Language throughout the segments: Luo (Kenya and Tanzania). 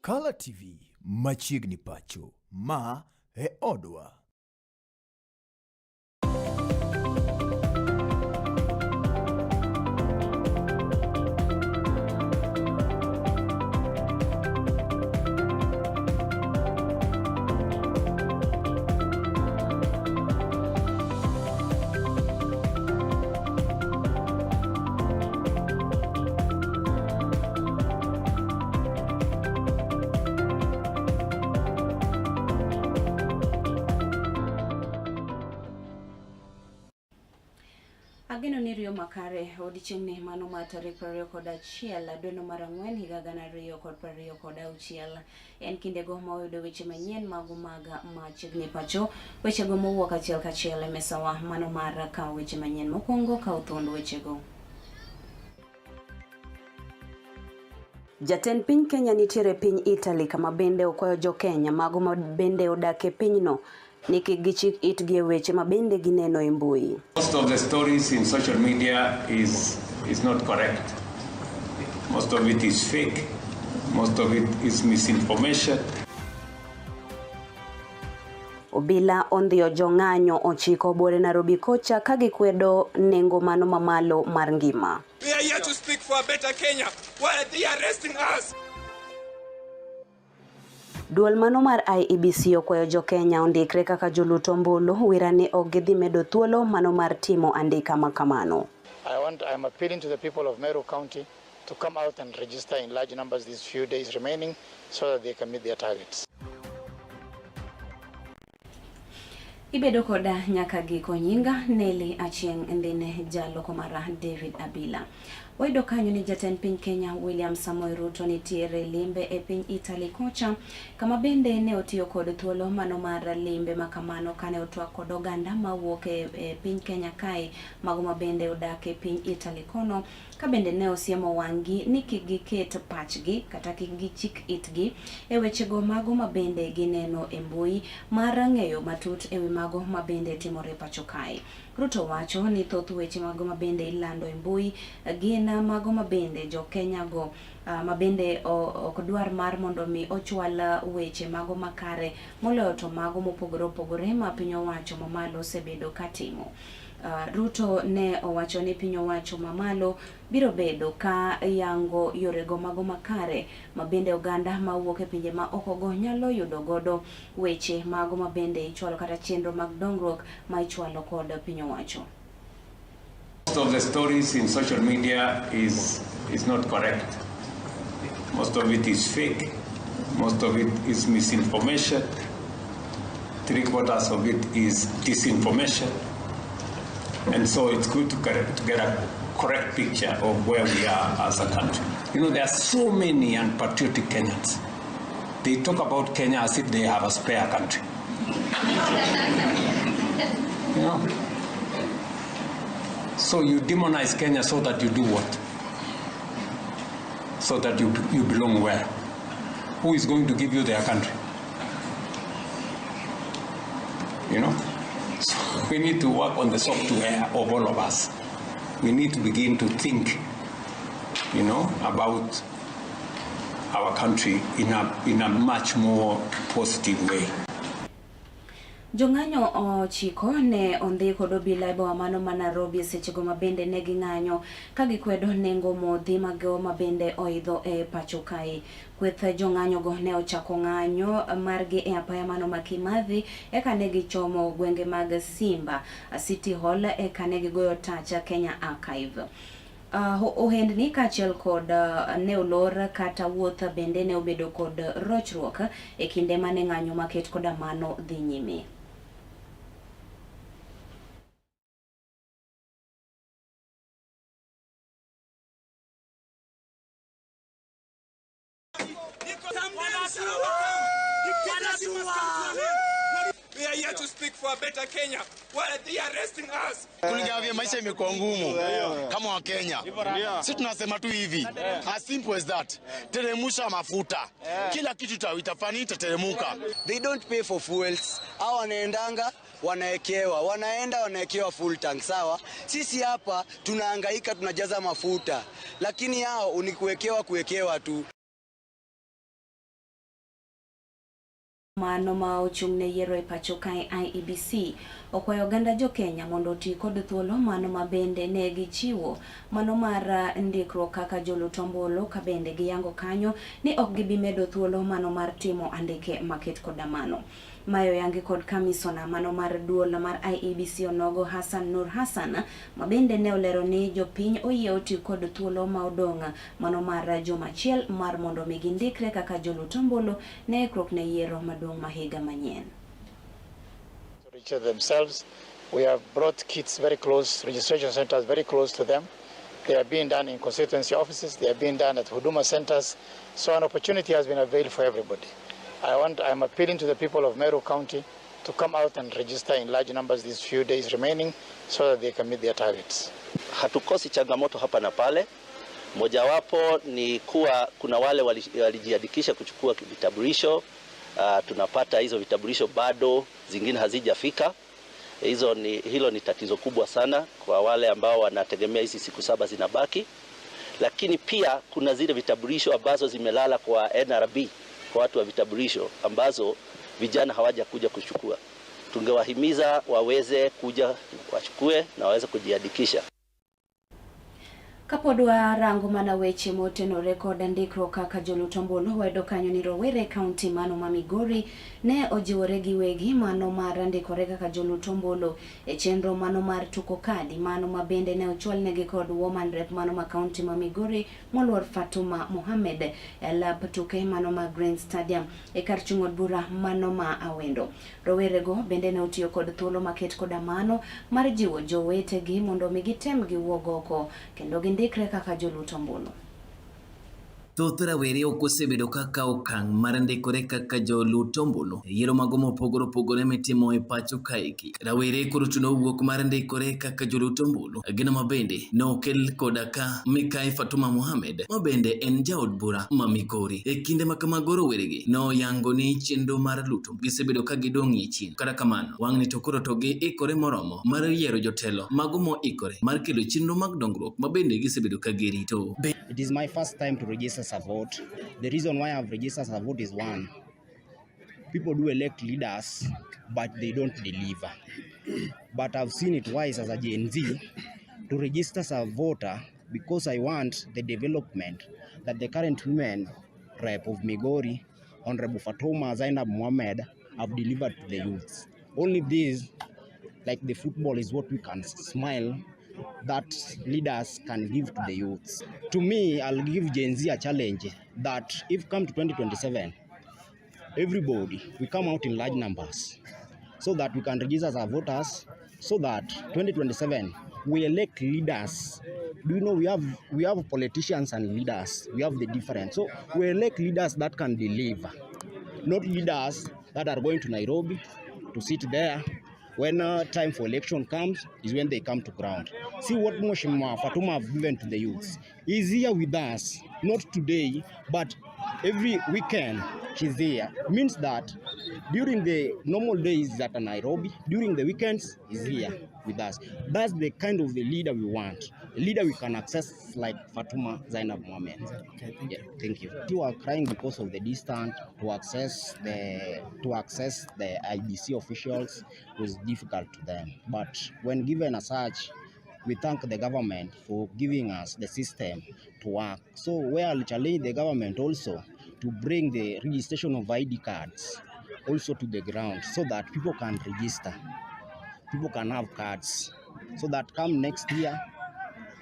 Kala TV machiegni pacho, ma e odwa. Ageno ni riyo makare odiechieng'ni mano mar tarik 21 dweno mar ang'wen higa 2026. En kindego ma wayudo weche manyien mago mag machiegni pacho, wechego mowuok achiel kachiel e mesawa mano mar kawo weche manyien. Mokwongo kawo thuond wechego. Jatend piny Kenya nitiere piny Italy kama bende okwayo jo-Kenya mago ma bende odak e pinyno ni kik gichik itgi e weche ma bende gineno e mbui. Most of the stories in social media is not correct. Most of it is fake. Most of it is misinformation. Obila ondhiyo jong'anyo 9 buore Nairobi kocha ka gikwedo nengo mano mamalo mar ngima. We are here to speak for a better Kenya. Why are they arresting us? Duol mano mar IEBC okwayo jo-Kenya ondikre kaka jolut ombulu wira ni ok gidhi medo thuolo mano mar timo andika makamano. I am appealing to the people of Meru County to come out and register in large numbers these few days remaining so that they can meet their targets. Ibedo koda nyaka giko. Nyinga Nelly Achieng' Ndine, jaloko mara David Abila. Wayudo kanyo ni jatend piny Kenya William Samoei Ruto nitiere limbe e piny Italy kocha, kama bende ne otiyo kod thuolo mano mar limbe makamano kane otwak kod oganda mawuok e piny Kenya kae, mago ma bende odak e piny Italy kono, ka bende ne osiemo wang'gi ni kik giket pachgi kata kik gichik itgi e wechego mago ma bende gineno e mbui mar ng'eyo matut ewi mago ma bende timore pacho kae. Ruto wacho ni thoth weche mago ma bende ilando e mbui gin mago ma bende jo Kenya go ma bende ok dwar mar mondo mi ochwal weche mago makare moloyo to mago mopogore opogore ma piny owacho mamalo osebedo katimo. Ruto ne owacho ni piny owacho mamalo biro bedo ka yango yorego mago makare ma bende oganda mawuok e pinje ma oko go nyalo yudo godo weche mago ma bende ichwalo kata chenro mag dongruok ma ichwalo kod piny owacho. Most of the stories in social media is not correct. Most of it is fake. Most of it is misinformation. 3/4 of it is disinformation. And so it's good to get a correct picture of where we are as a country. There are so many unpatriotic Kenyans. They talk about Kenya as if they have a spare country. You know? So you demonize Kenya so that you do what? So that you belong where? Who is going to give you their country? You know? So we need to work on the software of all of us. We need to begin to think about our country in a much more positive way. Jong'anyo 9 ne ondhi kod obila e boma mano ma Nairobi sechego ma bende ne ging'anyo ka gikwedo nengo modhi mago ma bende oidho e pacho kae. Kweth jong'anyo go ne ochako ng'anyo margi e apaya mano ma Kimathi eka ne gichomo gwenge mag Simba City Hall eka ne gigoyo tacha Kenya Archive. Ohendni kaachiel kod ne olor kata wuoth bende ne obedo kod rochruok e kinde mane ng'anyo maket koda mano dhi nyime. We are here to speak for a better Kenya. Why are they arresting us? Kulingana maisha imekuwa ngumu kama wa Kenya. Sisi tunasema tu hivi, as simple as that. Teremusha mafuta. Kila kitu itafani itateremuka. They don't pay for fuels. Hao wanaendanga wanaekewa, wanaenda wanaekewa full tank, sawa? Sisi hapa tunahangaika tunajaza mafuta. Lakini hao ni kuwekewa kuwekewa tu. Mano ma ochung' ne yiero e pacho kae IEBC okwayo oganda jo Kenya mondo oti kod thuolo mano ma bende ne gichiwo mano mar ndikruok kaka jolut ombulu, ka bende giyango kanyo ni ok gibi medo thuolo mano mar timo andike maket koda mano. Mae oyangi kod kamisona mano mar duol mar IEBC onogo Hassan Nur Hassan, ma bende ne olero ni jopiny oyie oti kod thuolo ma odong' mano mar juma achiel mar mondo mi gindikre kaka jolut ombulu ne ikruok ne yiero maduong' ma higa manyien. To register themselves. We have brought kits very close, registration centers very close to them. They are being done in constituency offices, they are being done at Huduma centers. So an opportunity has been availed for everybody. I'm appealing to the people of Meru County to come out and register in large numbers these few days remaining so that they can meet their targets. Hatukosi changamoto hapa na pale. Mojawapo ni kuwa kuna wale walijiandikisha kuchukua vitambulisho. Tunapata hizo vitambulisho bado zingine hazijafika. Hilo ni tatizo kubwa sana kwa wale ambao wanategemea hizi siku 7 zinabaki. Lakini pia kuna zile vitambulisho ambazo zimelala kwa NRB, kwa watu wa vitambulisho ambazo vijana hawajakuja kuchukua. Tungewahimiza waweze kuja wachukue na waweze kujiandikisha. Kapod warango mana weche motenore kod ndikruok kaka jolut ombulu, wayudo kanyo ni rowere e kaunti mano ma Migori ne ojiwore giwegi mano mar ndikore kaka jolut ombulu e chenro mano mar tuko kadi mano ma bende ne ochwalnegi kod woman rep mano ma kaunti ma Migori moluor Fatuma Mohamed e lap tuke mano ma Green Stadium e kar chung' od bura mano ma Awendo. Rowerego bende ne otiyo kod thuolo maket koda mano mar jiwo jowetegi mondo mi gitem giwuog oko kendo gindikre kaka jolut ombulu. Thoth rawere ok osebedo kaka okang' mar ndikore kaka jolut ombulu e yiero mago mopogore opogore mitimo e pacho kaeki. Rawere koro chuno wuok mar ndikore kaka jolut ombulu. Gino ma bende ne okel koda ka Mikai Fatuma Mohamed, ma bende en jaod bura ma Migori. E kinde ma kamago roweregi noyango ni chenro mar luto gisebedo ka gidong'ie chien. Kata kamano, wang'ni to koro to giikore moromo mar yiero jotelo mago moikore mar kelo chenro mag dongruok ma bende gisebedo ka girito. It is my first time to register as a vote. The reason why I've registered as a vote is one, people do elect leaders, but they don't deliver. But I've seen it wise as a Gen Z to register as a voter because I want the development that the current women rep of Migori, Honorable Fatuma Zainab Mohamed, have delivered to the youths. Only this, like the football, is what we can smile that leaders can give to the youths. To me, I'll give Gen Z a challenge that if come to 2027, everybody, we come out in large numbers so that we can register as our voters, so that 2027, we elect leaders. Do you know we have politicians and leaders? We have the difference. So we elect leaders that can deliver, not leaders that are going to Nairobi to sit there. When time for election comes, is when they come to ground. See what Mheshimiwa Fatuma have given to the youths. He's here with us, not today, but every weekend she's here. Means that during the normal days at Nairobi, during the weekends, he's here with us. That's the kind of the leader we want. A leader we can access like Fatuma Zainab Mohamed. Okay, thank you. Thank you. You are crying because of the distance to access the IBC officials was difficult to them. But when given a search, we thank the government for giving us the system to work. So we are challenging the government also to bring the registration of ID cards also to the ground so that people can register, people can have cards, so that come next year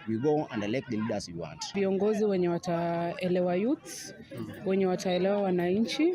we go and elect the leaders we want. Viongozi wenye wataelewa youths, wenye wataelewa wananchi,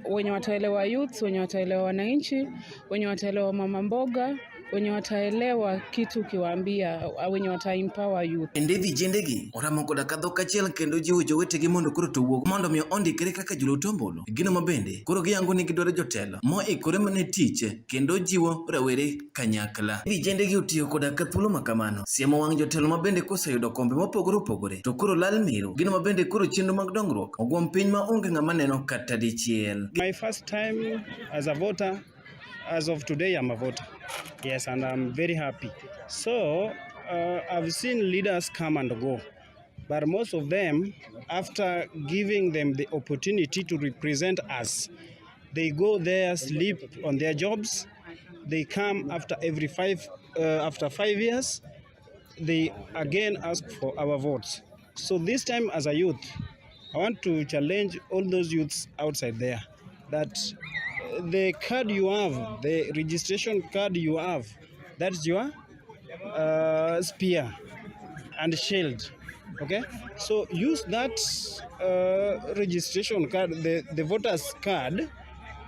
wenye wataelewa youths, wenye wataelewa wananchi, wenye wataelewa mama mboga, wenye wataelewa kitu kiwaambia, wenye wata empower youth. Bende vijendegi oramo koda ka dhok achiel kendo jiwo jowetegi mondo koro to wuog mondo mi ondikre kaka jolut ombulu. Gino ma bende koro giyango ni gidwaro jotelo moikore ne tich kendo jiwo rawere kanyakla. Vijendegi otiyo koda ka thuolo ma kamano siemo wang' jotelo ma bende koseyudo kombe mopogore opogore to koro lal miru. Gino ma bende koro chenro mag dongruok ogwom piny ma onge ng'ama neno kata dichiel. My first time as a voter, as of today I'm a voter. Yes, and I'm very happy. So I've seen leaders come and go, but most of them, after giving them the opportunity to represent us, They go there, sleep on their jobs. They come after every five, after 5 years, they again ask for our votes. So this time, as a youth, I want to challenge all those youths outside there that the card you have, the registration card you have, that's your spear and shield. Okay, so use that registration card, the voter's card,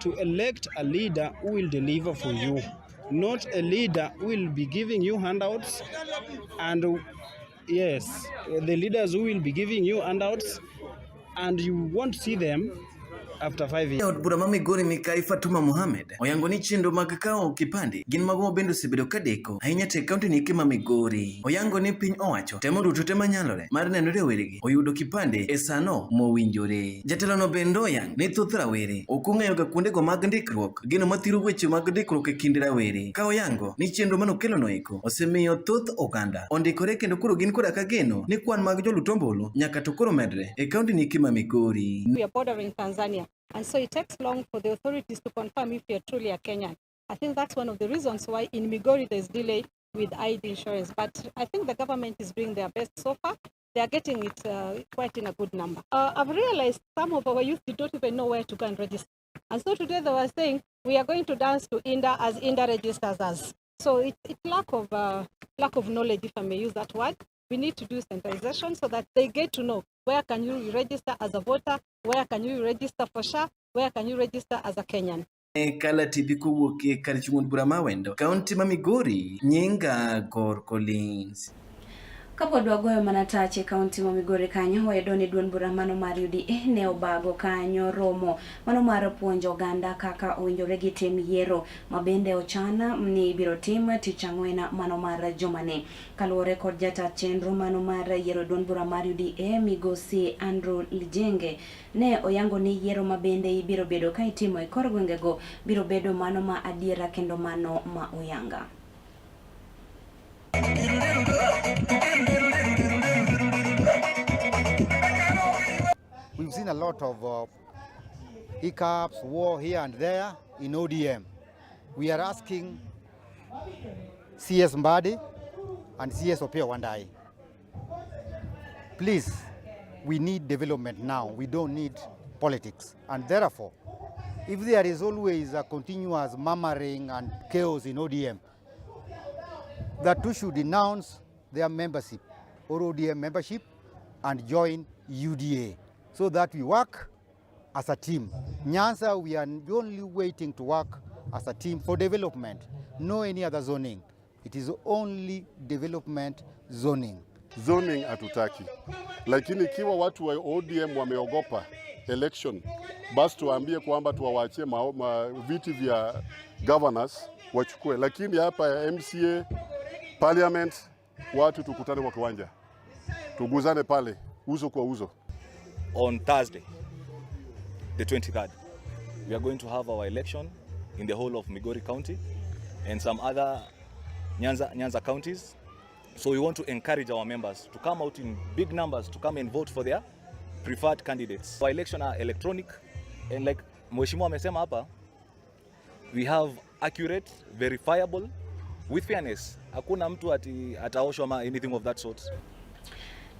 to elect a leader who will deliver for you, not a leader who will be giving you handouts. And yes, the leaders who will be giving you handouts and you won't see them after 5 years. Od bura ma Migori Mikai Fatuma Mohamed oyango ni chenro mag kawo kipande gin mago mabende osebedo kadeko ahinya to e kaunti ni ma Migori. Oyango ni piny owacho temo duto te manyalore mar neno ni roweregi oyudo kipande e sano mowinjore. Jatelo no bende oyango ni thoth rawere ok ong'eyo ga kuondego mag ndikruok gino mathiro weche mag ndikruok e kind rawere. Ka oyango ni chenro manokelo no eko osemiyo thoth oganda ondikore kendo koro gin koda ka geno ni kwan mag joluto ombulu nyaka to koro medre e kaunti ni ma Migori. We are bordering Tanzania. And so it takes long for the authorities to confirm if you're truly a Kenyan. I think that's one of the reasons why in Migori there's delay with ID issuance. But I think the government is doing their best so far. They are getting it quite in a good number. I've realized some of our youth did not even know where to go and register. And so today they were saying, we are going to dance to Inda as Inda registers us. So it's lack of knowledge, if I may use that word. We need to do sensitization so that they get to know where can you register as a voter, where can you register for SHA, where can you register as a Kenyan. Kala TV kowuok e kar chung' od bura ma Awendo, kaunti ma Migori, nyinga Gor Collins. Kapod wagoyo mana tach e kaunti ma Migori kanyo, wayudo ni duond bura mano mar UDA ne obago kanyo romo mano mar puonjo oganda kaka owinjore gitim yiero ma bende ochan ni ibiro tim tich ang'wen mano mar jumani. Kaluwore kod jata chenro mano mar yiero duond bura mar UDA migosi Andrew Lijenge ne oyango ni yiero ma bende ibiro bedo ka itimo e kor gwengego biro bedo mano ma adiera kendo mano ma oyanga. We've seen a lot of hiccups, war here and there in ODM. We are asking CS Mbadi and CS Opiyo Wandayi, please, we need development now. We don't need politics. And therefore, if there is always a continuous murmuring and chaos in ODM, that two should denounce their membership or ODM membership and join UDA so that we work as a team. Nyanza, we are only waiting to work as a team for development, no any other zoning. It is only development zoning. Zoning hatutaki, lakini ikiwa watu wa ODM wameogopa election, basi tuwaambie kwamba tuwawaachie viti vya governors wachukue, lakini hapa ya MCA parliament, watu tukutane kwa kiwanja, tuguzane pale uso kwa uso. On Thursday, the 23rd, we are going to have our election in the whole of Migori County and some other Nyanza counties. So we want to encourage our members to come out in big numbers to come and vote for their preferred candidates. Our election are electronic and, like Mheshimiwa amesema hapa, we have accurate, verifiable with fairness. Hakuna mtu ati ataoshwa ama anything of that sort.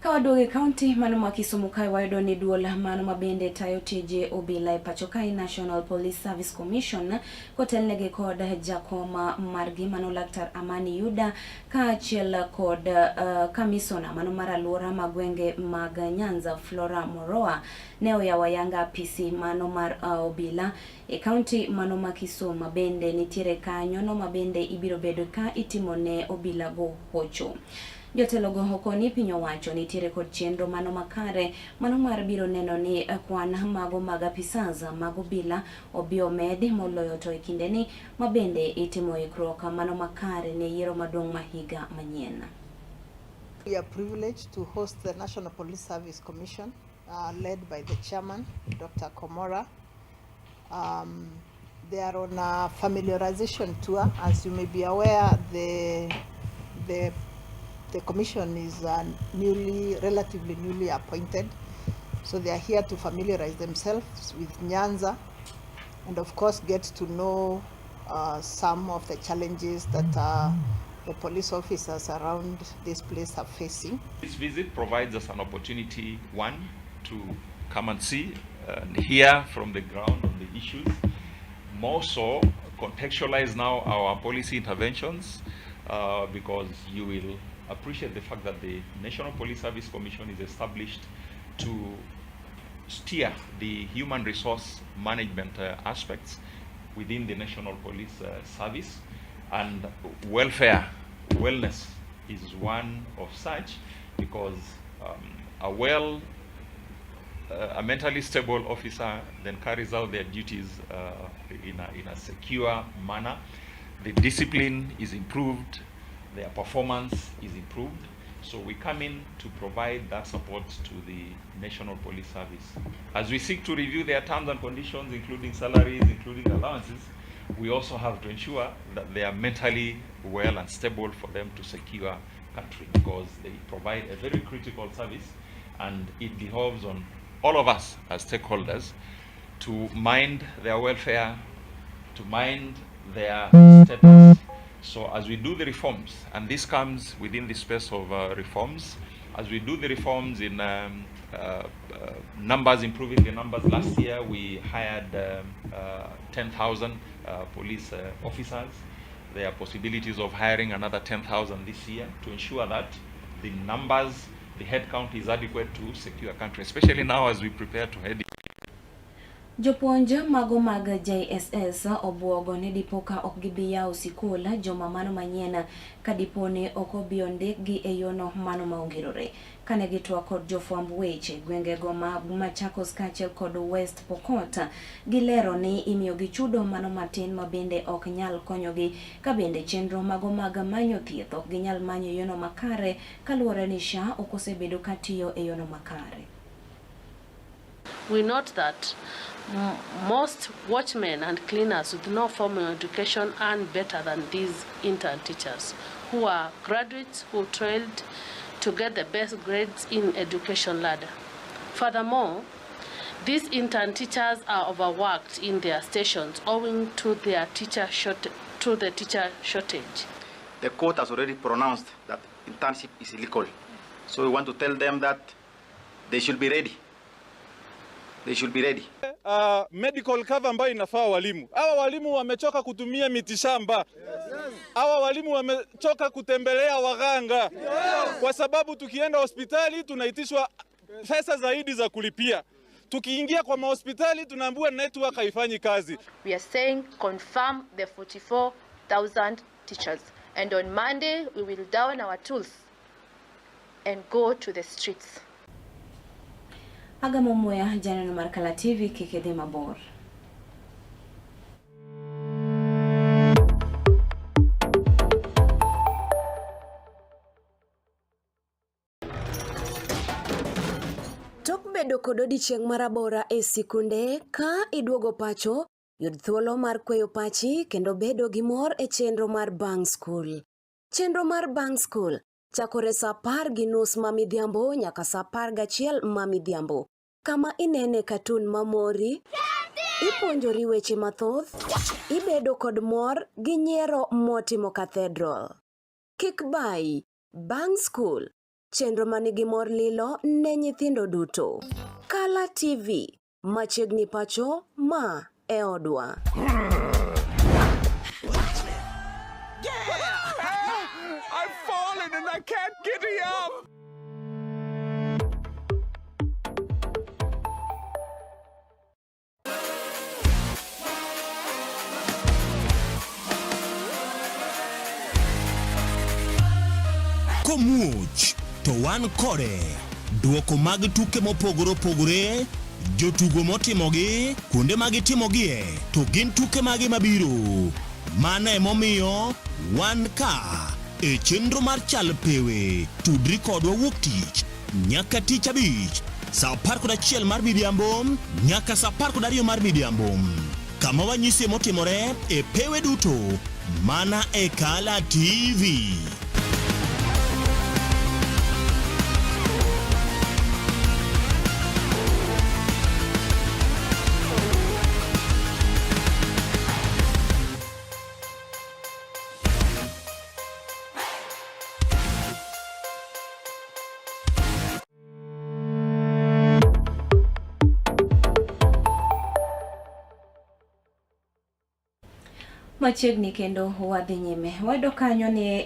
Ka waduogo e kaunti mano ma Kisumu kae, wayudo ni duol mano ma bende tayo tije obila e pacho kae, National Police Service Commission, kotelnegi kod jakom margi mano Laktar Amani Yuda kaachiel kod kamisona mano mar aluora ma gwenge mag Nyanza Flora Moroa ne oyawo ayanga apisi mano mar obila e kaunti mano ma Kisumu ma bende nitiere kanyo no ma bende ibiro bedo ka itimo ne obila go hocho. Jotelo go okoni piny owacho nitiere kod chenro mano makare mano mar biro neno ni kwan mago mag apisas mag obila obi omedi moloyo to e kindeni ma bende itimo ikruok mano makare ne yiero maduong' ma higa manyien. We are privileged to host the National Police Service Commission, led by the chairman, Dr. Komora. They are on a familiarization tour. As you may be aware, the commission is relatively newly appointed. So they are here to familiarize themselves with Nyanza. and of course get to know some of the challenges that the police officers around this place are facing. This visit provides us an opportunity, one, to come and see and hear from the ground on the issues, more so contextualize now our policy interventions, because you will appreciate the fact that the National Police Service Commission is established to steer the human resource management aspects within the National Police Service, and welfare, wellness is one of such, because a mentally stable officer then carries out their duties in a secure manner. The discipline is improved, their performance is improved. So we come in to provide that support to the National Police Service. As we seek to review their terms and conditions, including salaries, including allowances, we also have to ensure that they are mentally well and stable for them to secure country, because they provide a very critical service, and it behoves on all of us as stakeholders to mind their welfare, to mind their status. So as we do the reforms, and this comes within the space of reforms, as we do the reforms in numbers, improving the numbers. Last year we hired 10,000 police officers. There are possibilities of hiring another 10,000 this year to ensure that the numbers, the headcount is adequate to secure country, especially now as we prepare to head. Jopuonj mago mag JSS obuogo ni dipo ka ok gibi yawo sikul juma mano manyien ka dipo ni ok obi ondikgi e yono mano maongirore. Kane gitwak kod jofwamb weche gwengego mag Machakos kaachiel kod West Pokot, gilero ni imiyogi chudo mano matin ma bende ok nyal konyogi ka bende chenro mago mag manyo thieth ok ginyal manyo e yono makare kaluwore ni SHA ok osebedo katiyo e yono makare. We note that most watchmen and cleaners with no formal education earn better than these intern teachers, who are graduates who toiled to get the best grades in education ladder. Furthermore, these intern teachers are overworked in their stations owing to their to the teacher shortage. The court has already pronounced that internship is illegal. So we want to tell them that they should be ready. They should be ready. Medical cover ambayo inafaa walimu. Hawa walimu wamechoka kutumia mitishamba. Hawa walimu wamechoka kutembelea waganga. Kwa sababu tukienda hospitali tunaitishwa pesa zaidi za kulipia. Tukiingia kwa mahospitali tunaambiwa network haifanyi kazi. We are saying confirm the 44,000 teachers, and on Monday we will down our tools and go to the streets. Agamo muya janeno mar Kala TV kik idhi mabor. Tok bedo kod odiechieng' marabora e sikunde, ka iduogo pacho, yud thuolo mar kweyo pachi kendo bedo gi mor e chenro mar Bang' Skul. Chenro mar Bang' Skul chakore saa 10:30 ma midhiambo nyaka saa 11 ma midhiambo, kama inene katun mamori, ipuonjori weche mathoth, ibedo kod mor gi nyiero motimo cathedral. Kik bayi, Bang' Skul, chenro manigi mor lilo ne nyithindo duto. Kala TV, machiegni pacho, ma e odwa. I've fallen and I can't get up. Komuoch to wan kode. Duoko mag tuke mopogore opogore, jotugo motimogi, kuonde ma gitimogie, to gin tuke mage mabiro. Mano emomiyo wan ka e chenro mar Chal Pewe. Tudri kodwa wuok tich nyaka tich abich saa 11 mar midhiambo nyaka saa 12 mar midhiambo, kama wanyisie motimore e pewe duto mana e Kala TV. Machiegni kendo wadhi nyime. Wayudo kanyo ni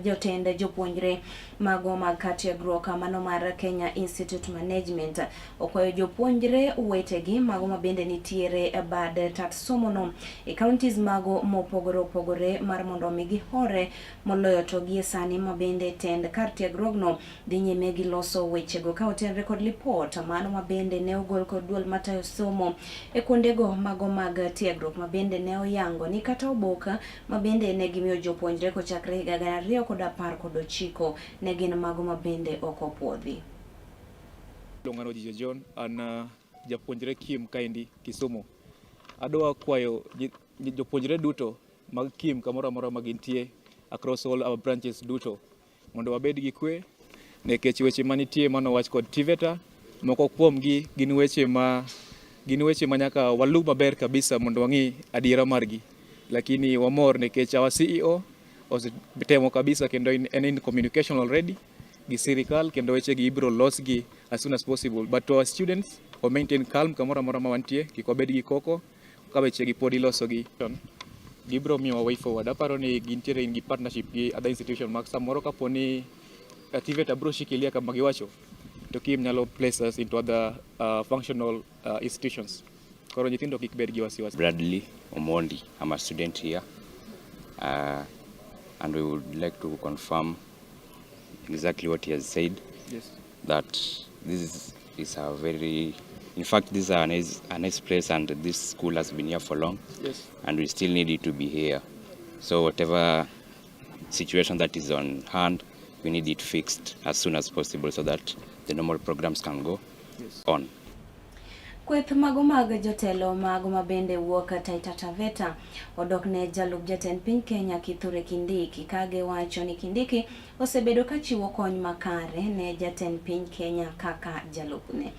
jotend jopuonjre mago mag kar tiegruok mano mar Kenya Institute Management okwayo jopuonjre wetegi mago mabende nitiere e bad tat somono e counties mago mopogore opogore mar mondo omi gihore moloyo to gie sani mabende tend kar tiegruogno dhi nyime gi loso wechego ka otenre kod lipot mano mabende ne ogol kod duol matayo somo e kuondego mago mag tiegruok mabende ne oyango ni kata oboka mabende ne gimiyo jopuonjre kochakre higa 2019 ne gin mago mabende ok opuodhi. Iluonga ni Ojijo John, an japuonjre Kim kaendi Kisumu. Adwa kwayo jopuonjre duto mag Kim kamoro amora ma gintie across all our branches duto mondo wabed gi kwe nikech weche manitie manowach kod TVETA moko kuomgi gin weche ma nyaka waluw maber kabisa mondo wang'i adiera margi, lakini wamor nikech our CEO osetemo kabisa kendo en in communication already gi sirikal kendo weche gi ibiro losgi as soon as possible, but to our students we maintain calm kamoro amora ma wantie, kik wabed gi koko ka weche gi pod ilosogi. Gibiro miyowa way forward. Aparo ni gintiere gi partnership gi other institution mag samoro kapo ni TVETA biro shikilia kama giwacho to Kim nyalo place us into other functional institutions. Koro nyithindo kik bed gi wasiwasi. Bradley Omondi, I'm a student here, and we would like to confirm exactly what he has said. Yes. That this is a very, in fact, this is a nice place, and this school has been here for long. Yes. And we still need it to be here. So whatever situation that is on hand, we need it fixed as soon as possible so that the normal programs can go Yes. on. Kweth mago mag jotelo mago mabende wuok Taita Taveta odok ne jalup jatend piny Kenya Kithure Kindiki ka giwacho ni Kindiki osebedo ka chiwo kony makare ne jatend piny Kenya kaka jalupne.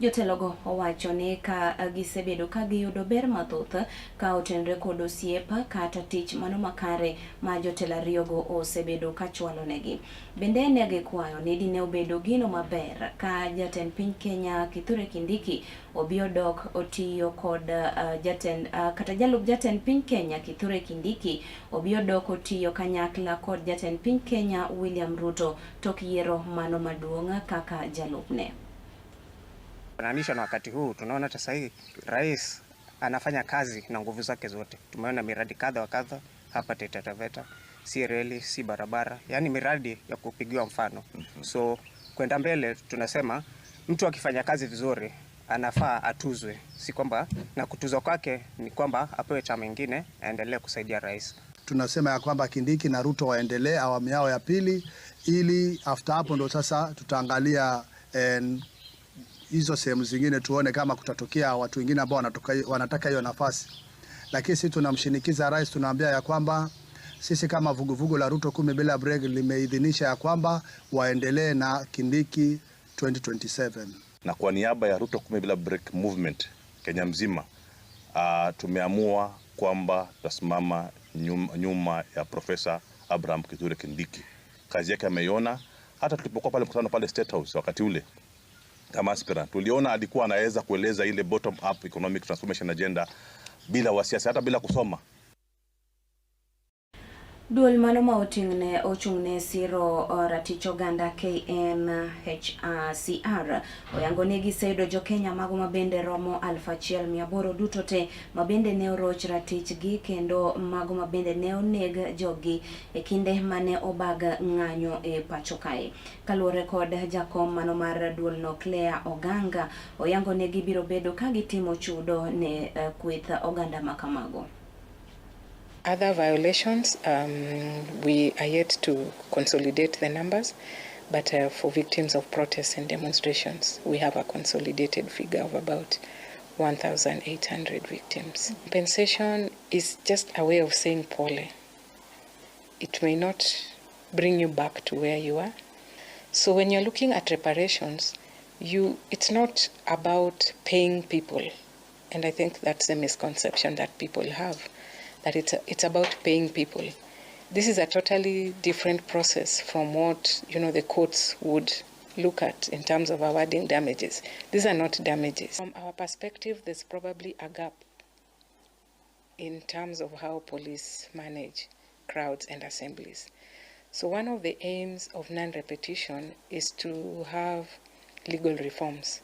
Jotelogo owacho ni ka gisebedo ka giyudo ber mathoth ka otenre kod osiep kata tich mano makare ma jotelo ariyogo osebedo ka chwalonegi. Bende ne gikwayo ni dine obedo gino maber ka jatend piny Kenya Kithure Kindiki obi odok otiyo kod kata jalup jatend piny Kenya Kithure Kindiki obi odok otiyo kanyakla kod jatend piny Kenya William Ruto tok yiero mano maduong' kaka jalupne. Fananisha na wakati huu tunaona hata sasa hivi rais anafanya kazi na nguvu zake zote. Tumeona miradi kadha wa kadha hapa Taita Taveta, si reli, si barabara, yani miradi ya kupigiwa mfano. So kwenda mbele tunasema mtu akifanya kazi vizuri anafaa atuzwe, si kwamba na kutuzwa kwake ni kwamba apewe chama kingine aendelee kusaidia rais. Tunasema ya kwamba Kindiki na Ruto waendelee awamu yao ya pili, ili after hapo ndo sasa tutaangalia hizo sehemu zingine tuone kama kutatokea watu wengine ambao wanataka hiyo nafasi. Lakini sisi tunamshinikiza rais, tunaambia ya kwamba sisi kama vuguvugu la Ruto 10 bila break limeidhinisha ya kwamba waendelee na Kindiki 2027. Na kwa niaba ya Ruto 10 bila break movement Kenya mzima, tumeamua kwamba tutasimama nyuma ya Profesa Abraham Kithure Kindiki. Kazi yake ameiona, hata tulipokuwa pale mkutano pale State House wakati ule kama aspirant, tuliona alikuwa anaweza kueleza ile bottom up economic transformation agenda bila wasiwasi, hata bila kusoma. Duol mano ma ochung'ne siro ratich oganda KNHCR oyango ni giseyudo jokenya mago mabende romo 1800 duto te mabende ne oroch ratichgi kendo mago mabende ne oneg joggi e kinde mane obag ng'anyo e pacho kae. Kaluwore kod jakom mano mar duolno Claire Oganga, oyango ni gibiro bedo ka gitimo chudo ne kweth oganda makamago. Other violations, we are yet to consolidate the numbers, but for victims of protests and demonstrations, we have a consolidated figure of about 1,800 victims. Compensation is just a way of saying pole. It may not bring you back to where you are. So when you're looking at reparations, it's not about paying people. And I think that's a misconception that people have, that it's about paying people. This is a totally different process from what the courts would look at in terms of awarding damages. These are not damages. From our perspective, there's probably a gap in terms of how police manage crowds and assemblies. So one of the aims of non-repetition is to have legal reforms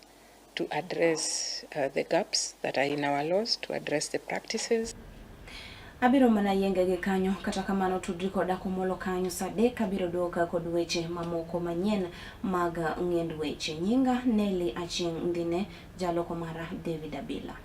to address the gaps that are in our laws, to address the practices. Abiro mana yienge gi kanyo kata kamano tudri koda komolo kanyo saa adek abiro duoka kod weche mamoko manyien mag ng'end weche. Nyinga Nelly Achieng' Ndine, jaloko mara David Abila.